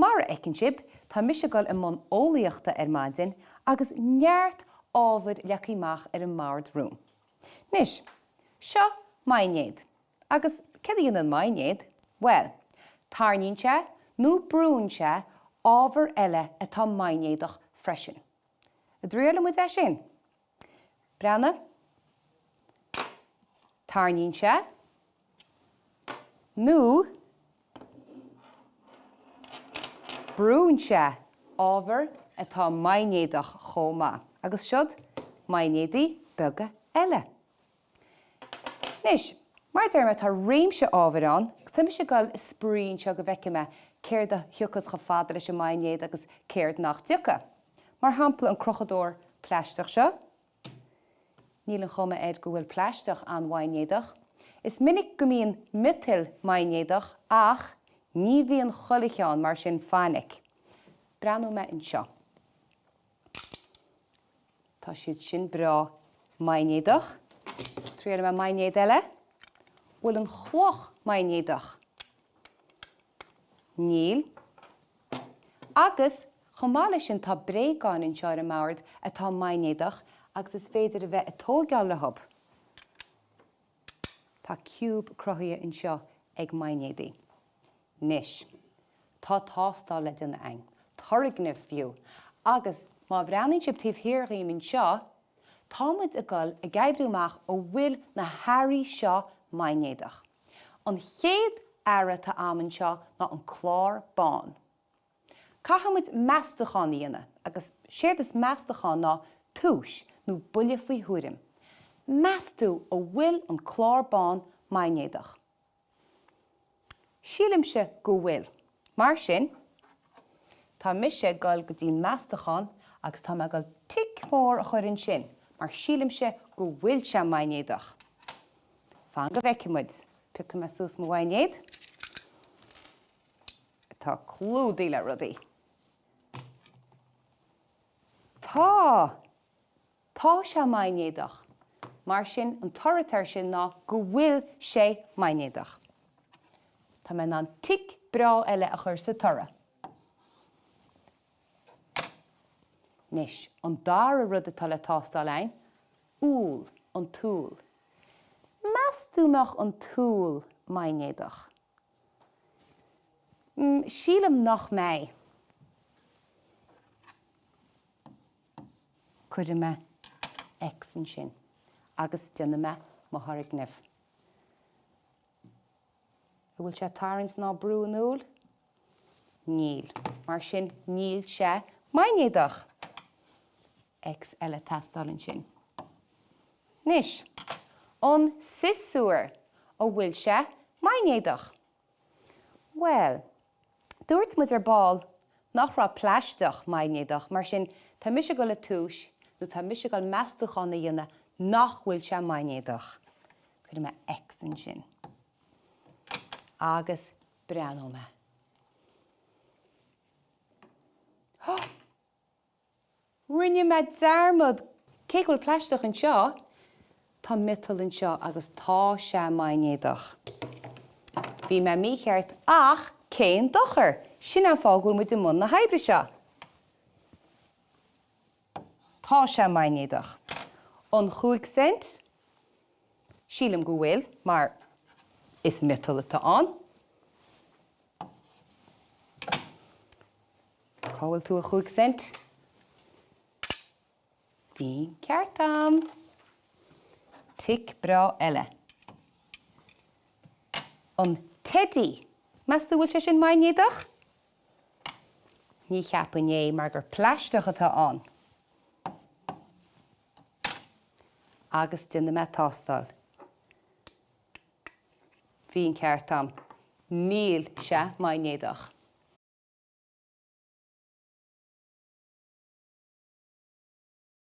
Mar a fheiceann sibh, tá mise ag dul i mbun eolaíochta ar maidin agus neart ábhair leagtha amach ar an mbord romham. Anois, seo maighnéad. Agus céard a dhéanann maighnéad? Bhuel, tarraingíonn sé nó brúnn sé ábhar eile atá maighnéadach freisin. An dtriailfidh muid é sin? Breathnaigh. Tarraingíonn sé nó brúnn sé ábhar atá maighnéadach chomh maith. Agus siod maighnéadaí beaga eile. Anois, mar a deir mé, tá réimse ábhair ann agus tá mise ag dul ag spraoi anseo go bhfeicfidh mé céard a thiocfas chomh fada leis an maighnéad agus céard nach dtiocfaidh. Mar shampla, an crochadóir plaisteach seo, níl an chuma air go bhfuil plaisteach an-mhaighnéadach. Is minic go mbíonn miotail maighnéadach ach ní bhíonn chuile cheann, mar sin fainic. Breathnóidh mé anseo. Tá siad sin breá maighnéadach. Triailfidh mé maighnéad eile. Bhfuil an chloch maighnéadach? Níl. Agus chomh maith leis sin tá bréagáin anseo ar an mbord atá maighnéadach agus is féidir a bheith ag tóigeáil leo. Tá ciúb cruthaithe anseo ag maighnéadaí. Anois, tá tástáil le déanamh againn, turgnamh fiú, agus má bhreathnaíonn sibh taobh thiar dhíom anseo, tá muid ag dul ag oibriú amach an bhfuil na hearraí seo maighnéadach. An chéad earra atá a'm anseo ná an clár bán. Caithfidh muid meastachán a dhéanamh, agus séard is meastachán ná tomhas nó buille faoi thuairim. Meas tú an bhfuil an clár bán maighnéadach? Sílimse go bhfuil. Mar sin, tá mise ag dul go dtí'n meastachán agus tá mé ag dul tic mór a chur ansin mar sílimse go bhfuil sé maighnéadach. Fan go bhfeicfidh muid. Piocfaidh mé suas mo mhaighnéad atá clúdaithe le rudaí. Tá! Tá sé maighnéadach. Mar sin, an toradh atá air sin ná go bhfuil sé maighnéadach. Tá mé in ann tic breá eile a chur sa toradh. Anois, an dara rud atá le tástáil againn, úll, an t-úll. Meas tú mbeadh an t-úll maighnéadach? Sílim nach mbeidh. Cuirfidh mé X ansin agus déanfaidh mé mo thurgnamh. An bhfuil sé ag tarraingt ná brú an úill? Níl. Mar sin, níl sé maighnéadach. X eile ag teastáil ansin. Anois, an siosúr, an bhfuil sé maighnéadach? Bhuel, dúirt muid ar ball nach raibh plaisteach maighnéadach, mar sin tá mise ag dul ag tomhas, nó tá mise ag dul meastúchán a dhéanamh nach bhfuil sé maighnéadach. Cuirfidh mé X ansin. Agus breathnóidh mé. Rinne mé dearmad! Cé go bhfuil plaisteach anseo, tá miotal anseo agus tá sé maighnéadach. Bhí mé mícheart ach cén dochar! Sin an fáth go bhfuil muid i mbun na hoibre seo. Tá sé maighnéadach. An 5 cent? Sílim go bhfuil, mar is miotal atá ann. Cá bhfuil tú a chúig cent? Bhí an ceart a'm! Tic breá eile. An teidí! Meas tú bhfuil sé sin maighnéadach? Ní cheapfainn é mar gur plaisteach atá ann. Agus déanfaidh mé tástáil. Bhí an ceart a'm. Níl sé maighnéadach.